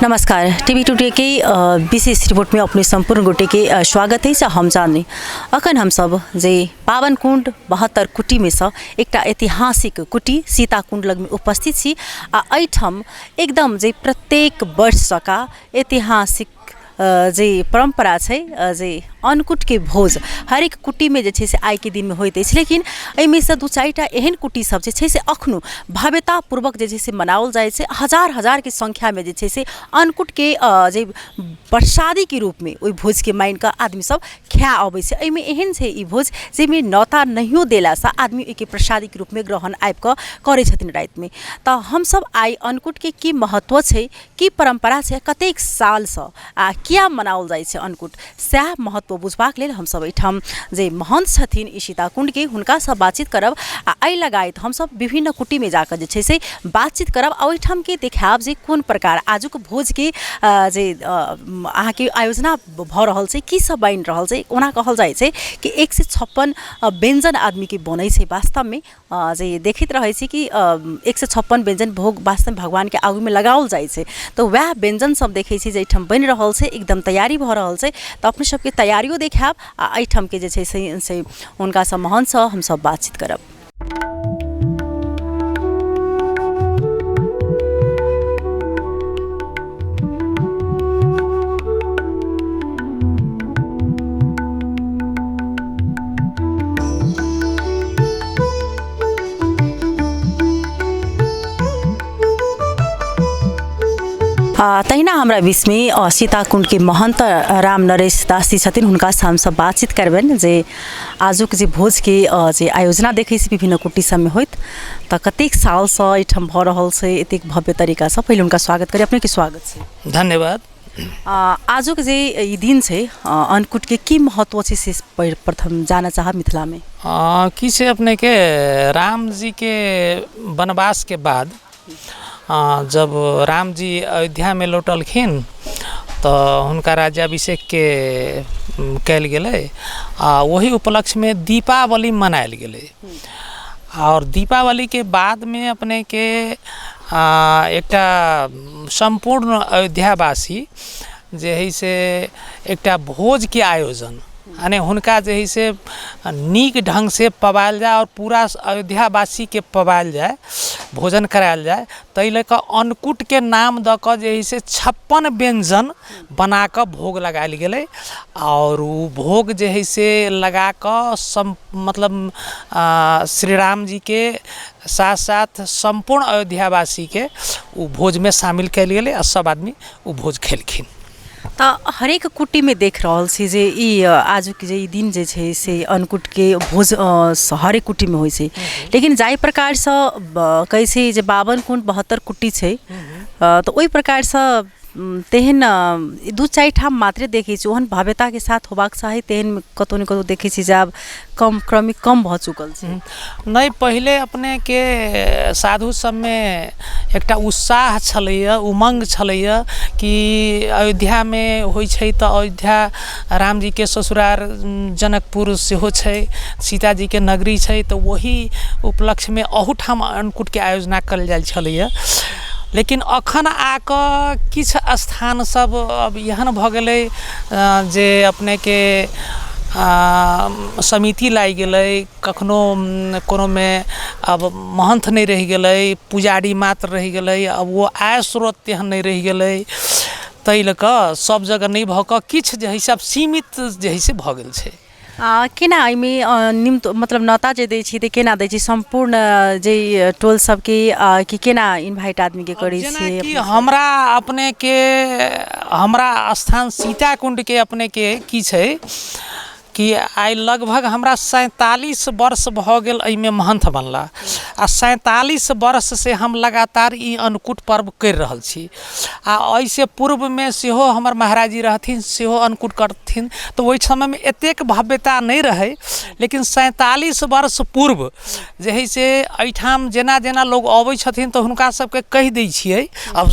नमस्कार, TV today के विशेष रिपोर्ट में अपने संपूर्ण गोटे के स्वागत है। हम चांदनी अखन हम सब जे पावन कुंड 72 कुटी में से एकटा ऐतिहासिक कुटी सीता कुंड लग में उपस्थित छी आ एहिठाम एकदम जे प्रत्येक वर्ष का ऐतिहासिक जे परम्परा छै जे अन्नकूटके भोज हरेक कुटीमे जे छै से आइके दिनमे होइत अछि। लेकिन एहिमे सँ 2-4 टा एहन कुटी सब जे छै से अखनो भव्यतापूर्वक जे छै से मनाओल जाइ छै। हजार हजारके संख्यामे जे छै से अन्नकूटके जे प्रसादीके रूपमे ओहि भोजके मानिकऽ आदमी सब खाय अबै छै। एहिमे एहन छै ई भोज जाहिमे न्योता नहियो देलासँ आदमी ओहिके प्रसादीके रूपमे ग्रहण आबिकऽ करै छथिन रातिमे। तऽ हमसब आइ अन्नकूटके की महत्व छै, की परम्परा छै, कतेक सालसँ आ किया मनाओल जाइ छै अन्नकूट, सएह महत्व बुझबाक लेल हमसब एहिठाम जे महन्थ छथिन ई सीताकुण्डके हुनकासँ बातचीत करब आ एहि लगायत हमसब विभिन्न कुटीमे जाकऽ जे छै से बातचीत करब आ ओहिठामके देखायब जे कोन प्रकार आजुक भोजके जे अहाँके आयोजना भऽ रहल छै, की सब बनि रहल छै। ओना कहल जाइ छै कि 156 व्यञ्जन आदमीके बनै छै। वास्तवमे जे देखैत रहै छी कि 156 व्यञ्जन भोग वास्तवमे भगवानके आगूमे लगाओल जाइ छै, तऽ वएह व्यञ्जन सब देखै छी जे एहिठाम बनि रहल छै, एकदम तैयारी भऽ रहल छै। तऽ अपने सबके तैयारियो देखायब आ एहिठामके जे छै से हुनकासँ महन्थसँ हमसब बातचीत करब। तहिना हमरा बीचमे सीताकुण्डके महन्त राम नरेश दास जी छथिन, हुनकासँ हमसब बातचीत करबनि जे आजुक जे भोजके जे आयोजना देखै छी विभिन्न कुटी सबमे होइत, तऽ कतेक सालसँ एहिठाम भऽ रहल छै एतेक भव्य तरीकासँ। पहिले हुनका स्वागत करी। अपनेके स्वागत छै। धन्यवाद। आजुक जे ई दिन छै अन्नकूटके की महत्व छै से प्रथम जानऽ चाहब मिथिलामे। की छै अपनेके रामजीके वनवासके बाद जब रामजी अयोध्यामे लौटलखिन तऽ हुनका राज्याभिषेकके कयल गेलै आ ओहि उपलक्ष्यमे दीपावली मनायल गेलै। आओर दीपावलीके बादमे अपनेके एकटा सम्पूर्ण अयोध्यावासी जे हइ से एकटा भोजके आयोजन, यानि हुनका जे हइ से नीक ढङ्गसँ पबायल जाय आओर पूरा अयोध्यावासीके पबायल जाय, भोजन करायल जाय, ताहि लऽ कऽ अन्नकूटके नाम दऽ कऽ जे हइ से 56 व्यञ्जन बनाकऽ भोग लगायल गेलै। आओर ओ भोग जे हइ से लगाकऽ मतलब श्री राम जीके साथ साथ सम्पूर्ण अयोध्यावासीके ओ भोजमे शामिल कयल गेलै आ सब आदमी ओ भोज खेलखिन। तऽ हरेक कुटीमे देख रहल छी जे ई आजुक जे ई दिन जे छै से अन्नकूटके भोज हरेक कुटीमे होइ छै, लेकिन जाहि प्रकारसँ कहै छै जे 52 कुण्ड 72 कुटी छै, तऽ ओहि प्रकारसँ तेहन 2-4 ठाम मात्रे देखै छी। ओहन भव्यताके साथ होबाक चाही, तेहन कतहु ने कतहु देखै छी जे आब कम क्रमिक कम भऽ चुकल छै। नहि, पहिले अपनेके साधु सबमे एकटा उत्साह छलैए, उमङ्ग छलैए कि अयोध्यामे होइ छै तऽ अयोध्या रामजीके ससुरार जनकपुर सेहो छै, सीताजीके नगरी छै, तऽ ओहि उपलक्ष्यमे अहूठाम अन्नकूटके आयोजना कयल जाइ छलैए। लेकिन अखन आकऽ किछु स्थान सब अब एहन भऽ गेलै जे अपनेके समिति लागि गेलै, कखनो कोनोमे आब महन्थ नहि रहि गेलै, पुजारी मात्र रहि गेलै, आब ओ आय स्रोत तेहन नहि रहि गेलै, ताहि लऽ कऽ सब जगह नहि भऽ कऽ किछु जे हइ से आब सीमित जे हइ से भऽ गेल छै। केना एहिमे निम्त मतलब न्योता जे दै छी तऽ केना दै छी? सम्पूर्ण जे टोल सबके कि केना इन्वाइट आदमीके करै छियै? जेनाकि हमरा अपनेके हमरा स्थान सीताकुण्डके अपनेके की छै कि आइ लगभग हमरा 47 वर्ष भऽ गेल एहिमे महन्थ बनला आ 47 वर्षसँ हम लगातार ई अन्नकूट पर्व करि रहल छी। आ एहिसँ पूर्वमे सेहो हमर महाराज जी रहथिन, सेहो अन्नकूट करथिन, तऽ ओहि समयमे एतेक भव्यता नहि रहै। लेकिन 47 वर्ष पूर्व जे हइ से एहिठाम जेना जेना लोग अबै छथिन तऽ हुनका सबके कहि दै छियै। आब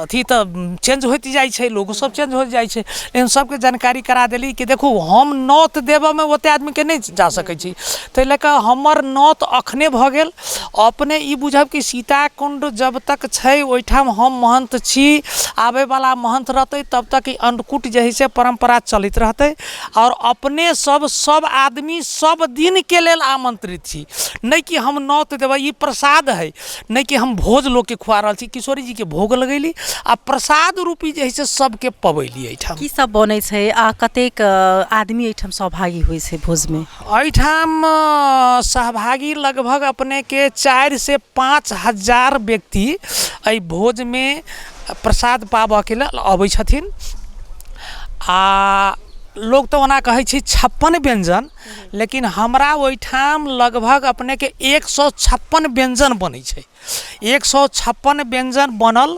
अथी तऽ चेंज होइत जाइ छै, लोगो सब चेंज होइत जाइ छै, लेकिन सबके जानकारी करा देली कि देखू हम नौत देबऽमे ओतेक आदमीके नहि जा सकै छी। ताहि लऽ कऽ हमर नौत अखने भऽ गेल। अपने ई बुझब कि सीता कुण्ड जब तक छै ओहिठाम हम महन्थ छी, आबैवला महन्थ रहतै तब तक ई अन्नकूट जे हइ से परम्परा चलैत रहतै। आओर अपने सब सब आदमी सब दिनके लेल आमन्त्रित छी, नहि कि हम नौत देबै, ई प्रसाद हइ, नहि कि हम भोज लोकके खुआ रहल छी। किशोरी जीके भोग लगैली आ प्रसाद रूपी जे हइ से सबके पबैली। एहिठाम की सब बनै छै आ कतेक आदमी एहिठाम सहभागी होइ छै भोजमे? एहिठाम सहभागी लगभग अपनेके 4 से 5 हजार व्यक्ति एहि भोजमे प्रसाद पाबऽके लेल अबै छथिन। आ लोक तऽ ओना कहै छै 56 व्यञ्जन, लेकिन हमरा ओहिठाम लगभग अपनेके 156 व्यञ्जन बनै छै। 156 व्यञ्जन बनल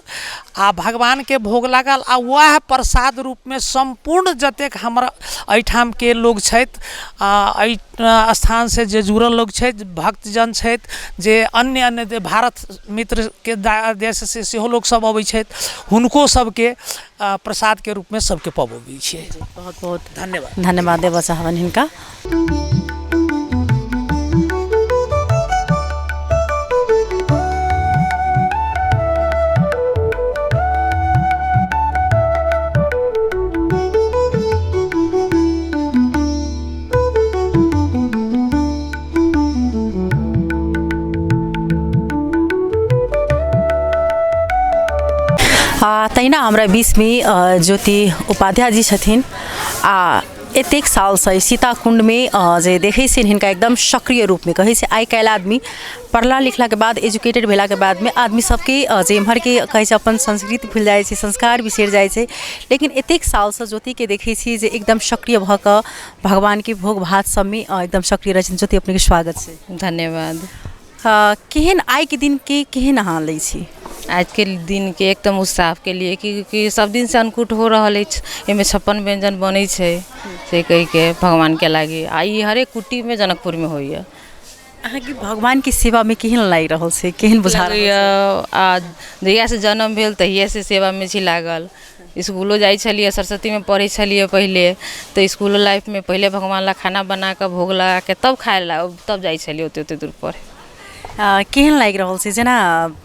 आ भगवानके भोग लागल आ वएह प्रसाद रूपमे सम्पूर्ण जतेक हमर एहिठामके लोग छथि, एहि स्थानसँ जे जुड़ल लोक छथि, भक्तजन छथि, जे अन्य अन्य भारत मित्रके देशसँ सेहो लोकसब अबै छथि, हुनको सबके प्रसादके रूपमे सबके पबबै छियै। बहुत बहुत धन्यवाद। धन्यवाद देबऽ चाहबनि हिनका। तहिना हमरा बीचमे ज्योति उपाध्याय जी छथिन आ एतेक सालसँ सीताकुण्डमे जे देखै छियनि हिनका एकदम सक्रिय रूपमे। कहै छै आइ काल्हि आदमी पढ़ला लिखलाके बाद एजुकेटेड भेलाके बादमे आदमी सबके जे एम्हरके कहै छै अपन संस्कृति भूलि जाइ छै, संस्कार बिसरि जाइ छै, लेकिन एतेक सालसँ ज्योतिके देखै छी जे एकदम सक्रिय भऽ कऽ भगवानके भोग भात सबमे एकदम सक्रिय रहै छथिन। ज्योति, अपनेके स्वागत छै। धन्यवाद। केहन आइके दिनके केहन अहाँ लै छी? आजके दिनके एकदम उत्साहके लिए कि सब दिनसँ अन्नकूट हो रहल अछि, एहिमे 56 व्यञ्जन बनै छै से कहिके भगवानके लागि। आ ई हरेक कुटीमे जनकपुरमे होइए। अहाँके भगवानके सेवामे केहन लागि रहल छै, केहन बुझा रहल छै? आ जहियासँ जन्म भेल तहियासँ सेवामे छी लागल। इसकुलो जाइ छलियै, सरस्वतीमे पढ़ै छलियै पहिले, तऽ इसकुलो लाइफमे पहिले भगवान ला खाना बनाकऽ भोग लगाके तब खाइ ला तब जाइ छलियै ओते ओते दूर पढ़े। केहन लागि रहल छै जेना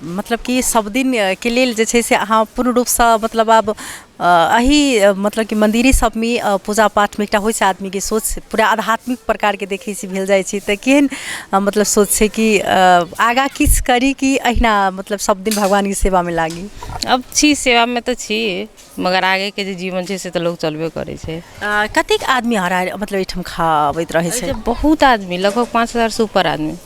मतलब कि सब दिन के लेल जे छै से अहाँ पूर्ण रूपसँ मतलब आब एहि मतलब कि मन्दिरे सबमे पूजा पाठमे एकटा होइ छै आदमीके सोच पूरा आध्यात्मिक प्रकारके देखै छी भेल जाइ छै, तऽ केहन मतलब सोच छै कि आगाँ किछु करी कि अहिना मतलब सब दिन भगवानके सेवामे लागी? अब छी सेवामे तऽ छी, मगर आगेके जे जीवन छै से तऽ लोक चलबे करै छै। कतेक आदमी हरा मतलब एहिठाम खाबैत रहै छै? बहुत आदमी, लगभग 5000 से ऊपर आदमी।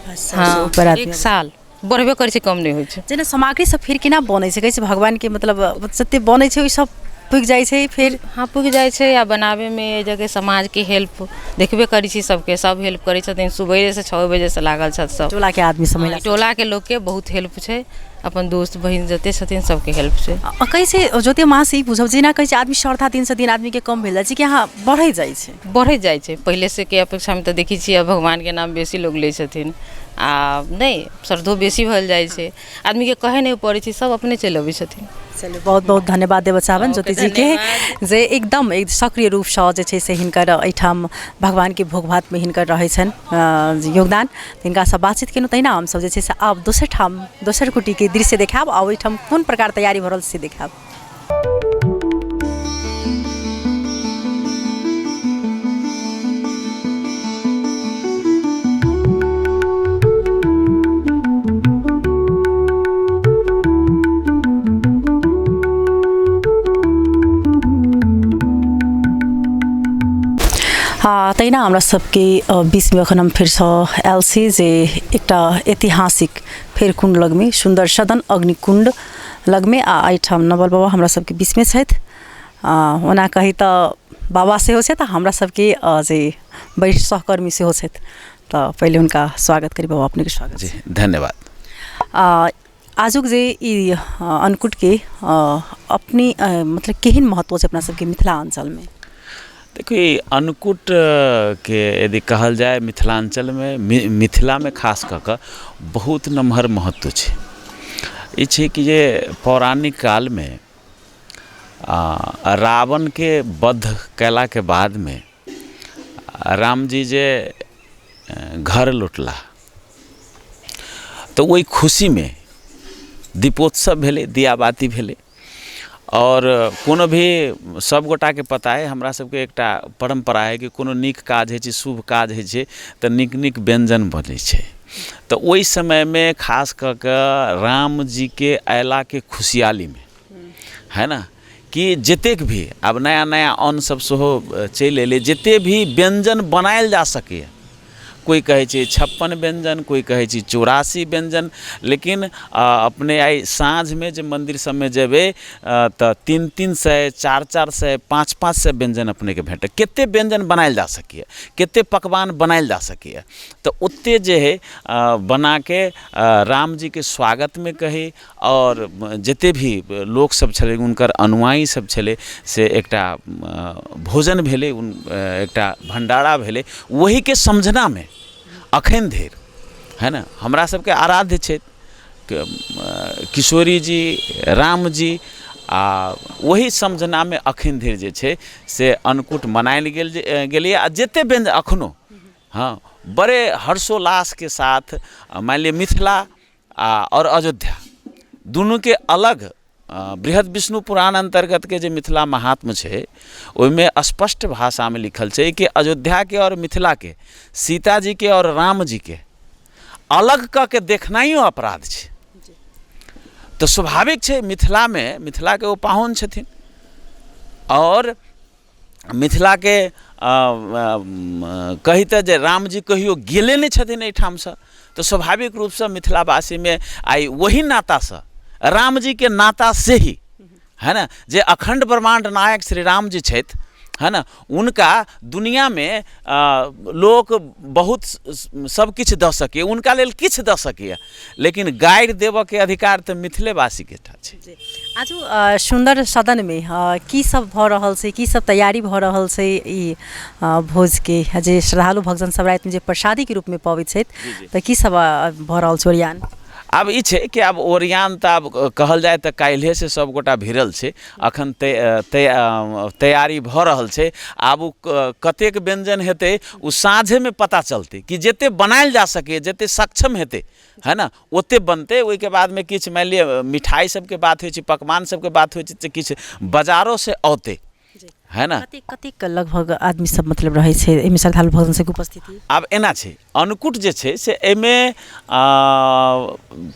हाँ, ऊपर आदमी। एक साल बढ़बे करै छै, कम नहि होइ छै। जेना सामग्री सब फेर केना बनै छै? कहै छै भगवानके मतलब जते बनै छै ओहि सब पुगि जाइ छै फेर? हाँ, पुगि जाइ छै। आ बनाबैमे एहि जगह समाजके हेल्प देखबे करै छी, सबके सब हेल्प करै छथिन। सुबेरेसँ 6 बजेसँ लागल छथि सब टोलाके आदमी सब, महिला। टोलाके लोकके बहुत हेल्प छै, अपन दोस्त बहिन जते छथिन सबके हेल्प छै। कहै छै ज्योति माँ से ई बुझब, जेना कहै छै आदमी श्रद्धा दिनसँ दिन आदमीके कम भेल जाइ छै कि अहाँ बढ़ैत जाइ छै? बढ़ैत जाइ छै। पहिलेसँ के अपेक्षामे तऽ देखै छियै भगवानके नाम बेसी लोक लै छथिन आ नहि श्रद्धो बेसी भेल जाइ छै। आदमीके कहै नहि पड़ै छै, सब अपने चलि अबै छथिन। चलू, बहुत बहुत धन्यवाद देबऽ चाहबनि ज्योति जीके जे एकदम एक सक्रिय रूपसँ जे छै से हिनकर एहिठाम भगवानके भोग भातमे हिनकर रहै छनि योगदान। हिनकासँ बातचीत केलहुँ। तहिना हमसब जे छै से आब दोसर ठाम दोसर कुटीके दृश्य देखायब आ ओहिठाम कोन प्रकार तैयारी भऽ रहल छै से देखायब। तहिना हमरा सबके बीचमे एखन हम फेरसँ आयल छी जे एकटा ऐतिहासिक फेर कुण्ड लगमे, सुन्दर सदन अग्निकुण्ड लगमे, आ एहिठाम नवल बाबा हमरा सबके बीचमे छथि। ओना कही तऽ बाबा सेहो छथि आ हमरा सबके जे वरिष्ठ सहकर्मी सेहो छथि। तऽ पहिले हुनका स्वागत करी। बाबा, अपनेके स्वागत। जी, धन्यवाद। आजुक जे ई अन्नकूटके अपने मतलब केहन महत्व छै अपना सबके मिथिला अञ्चलमे? देखियौ, ई अन्नकूट के यदि कहल जाय मिथिलाञ्चलमे, मिथिलामे खास कऽ कऽ बहुत नमहर महत्व छै। ई छै कि जे पौराणिक कालमे रावणके वध कयलाके बादमे रामजी जे घर लौटला तऽ ओहि खुशीमे दीपोत्सव भेलै, दियाबाती भेलै। आओर कोनो भी सभगोटाके पता अइ, हमरा सभके एकटा परम्परा अइ कि कोनो नीक काज होइ छै, शुभ काज होइ छै, तऽ नीक नीक व्यञ्जन बनै छै। तऽ ओहि समयमे खास कऽ कऽ रामजीके अयलाके खुशहालीमे है ने कि जतेक भी आब नया नया अन्न सभ सेहो चलि एलै, जतेक भी व्यञ्जन बनायल जा सकैए, कोइ कहै छै 56 व्यञ्जन, कोइ कहै छै 84 व्यञ्जन, लेकिन अपने आइ साँझमे जे मन्दिर सभमे जेबै तऽ 300-300, 400-400, 500-500 व्यञ्जन अपनेके भेटत। कतेक व्यञ्जन बनायल जा सकैए, कतेक पकवान बनायल जा सकैए, तऽ ओतेक जे हइ बनाके रामजीके स्वागतमे कही, आओर जतेक भी लोकसभ छलै, हुनकर अनुयायी सभ छलै, से एकटा भोजन भेलै, एकटा भण्डारा भेलै। ओहिके समझनामे अखन धरि है ने हमरा सबके आराध्य छथि किशोरी जी, रामजी, आ ओही समझनामे अखन धरि जे छै से अन्नकूट मनायल गेल गेलैए। आ जतेक व्यञ्जन अखनो, हँ, बड़े हर्षोल्लासके साथ, मानि लिअ मिथिला आओर अयोध्या दुनूके अलग बृहद विष्णु पुराण अन्तर्गतके जे मिथिला महात्म्य छै, ओहिमे स्पष्ट भाषामे लिखल छै कि अयोध्याके आओर मिथिलाके, सीताजीके आओर रामजीके अलग कऽ के देखनाइयो अपराध छै। तऽ स्वाभाविक छै, मिथिलामे मिथिलाके ओ पाहुन छथिन, आओर मिथिलाके कही तऽ जे रामजी कहियो गेले नहि छथिन एहिठामसँ, तऽ स्वाभाविक रूपसँ मिथिलावासीमे आइ वही नातासँ, रामजीके नाता से ही है ने, जे अखण्ड ब्रह्माण्ड नायक श्री राम जी छथि, है ने, उनका दुनिआमे लोक बहुत सब किछु दऽ सकैए, हुनका लेल किछु दऽ सकैए, लेकिन गारि देबऽके अधिकार तऽ मिथिलेवासीके टा छै। आजु सुन्दर सदनमे की सब भऽ रहल छै, की सब तैयारी भऽ रहल छै ई भोजके, जे श्रद्धालु भक्तजन सब रातिमे जे प्रसादीके रूपमे पबैत छथि, तऽ की सब भऽ रहल छै ओरियान? आब ई छै कि आब ओरियान तऽ आब कहल जाय तऽ काल्हिएसँ सभगोटा भिड़ल छै, अखन तैयारी भऽ रहल छै। आब ओ कतेक व्यञ्जन हेतै ओ साँझेमे पता चलतै, कि जतेक बनायल जा सकैए, जतेक सक्षम हेतै, है ने, ओतेक बनतै। ओहिके बादमे किछु मानि लिअ मिठाइ सबके बात होइ छै, पकवान सबके बात होइ छै, तऽ किछु बाजारोसँ औतै, है ने। कतेक कतेक लगभग आदमी सब मतलब रहै छै एहिमे श्रद्धालु भक्तजन सबके उपस्थिति? आब एना छै, अन्नकूट जे छै से एहिमे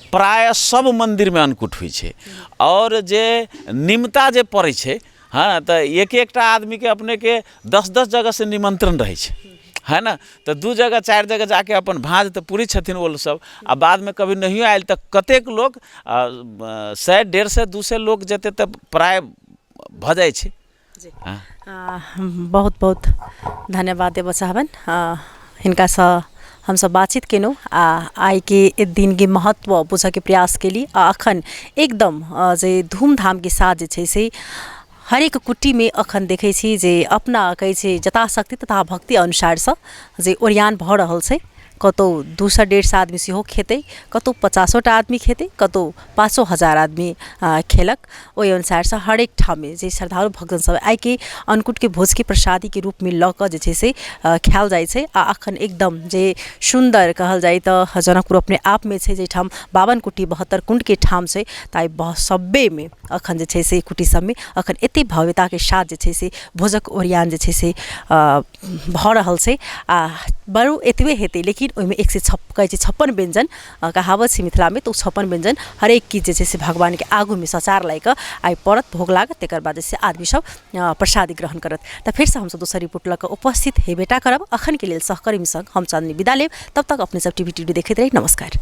प्रायः सब मन्दिरमे अन्नकूट होइ छै, आओर जे निमता जे पड़ै छै, हँ, तऽ एक एकटा आदमीके अपनेके 10-10 जगहसँ निमन्त्रण रहै छै, है ने, तऽ 2 जगह 4 जगह जाके अपन भाँज तऽ पूरी छथिन ओ सब, आ बादमे कभी नहियो आयल तऽ कतेक लोक 100, 150, 200 लोक जेतै तऽ प्राय भऽ जाइ छै। बहुत बहुत धन्यवाद देबऽ चाहबनि। हिनकासँ हमसब बातचीत केलहुँ आ आइके दिनके महत्व बुझऽके प्रयास केली। आ अखन एकदम जे धूमधामके साथ जे छै से हरेक कुटीमे अखन देखै छी जे अपना कहै छै यथाशक्ति तथा भक्ति अनुसारसँ जे ओरियान भऽ रहल छै। कतौ 200, 150 आदमी सेहो खेतै, कतौ 50टा आदमी खेतै, कतौ 5,000 आदमी खेलक। ओहि अनुसारसँ हरेक ठाममे जे श्रद्धालु भक्तजन सब आइके अन्नकूटके भोजके प्रसादीके रूपमे लऽ कऽ जे छै से खायल जाइ छै। आ अखन एकदम जे सुन्दर कहल जाइ तऽ जनकपुर अपने आपमे छै, जाहिठाम 52 कुटी 72 कुण्डके ठाम छै, तऽ आइ सभेमे अखन जे छै से कुटी सबमे अखन एते भव्यताके साथ जे छै से भोजक ओरियान जे छै से भऽ रहल छै। आ बरु एतबे हेतै, लेकिन ओहिमे 156 कहै छै 56 व्यञ्जन कहावत छै मिथिलामे, तऽ ओ 56 व्यञ्जन हरेक किछु जे छै से भगवानके आगूमे सचार लागि कऽ आइ पड़त, भोग लागत, तकर बाद जे छै आदमी सब प्रसादी ग्रहण करत। तऽ फेरसँ हमसब दोसर रिपोर्ट लऽ कऽ उपस्थित हेबेटा करब। अखनके लेल सहकर्मी सङ्ग हम चाँदनी विदा लेब। तब तक अपने सब टीवी देखैत रही। नमस्कार।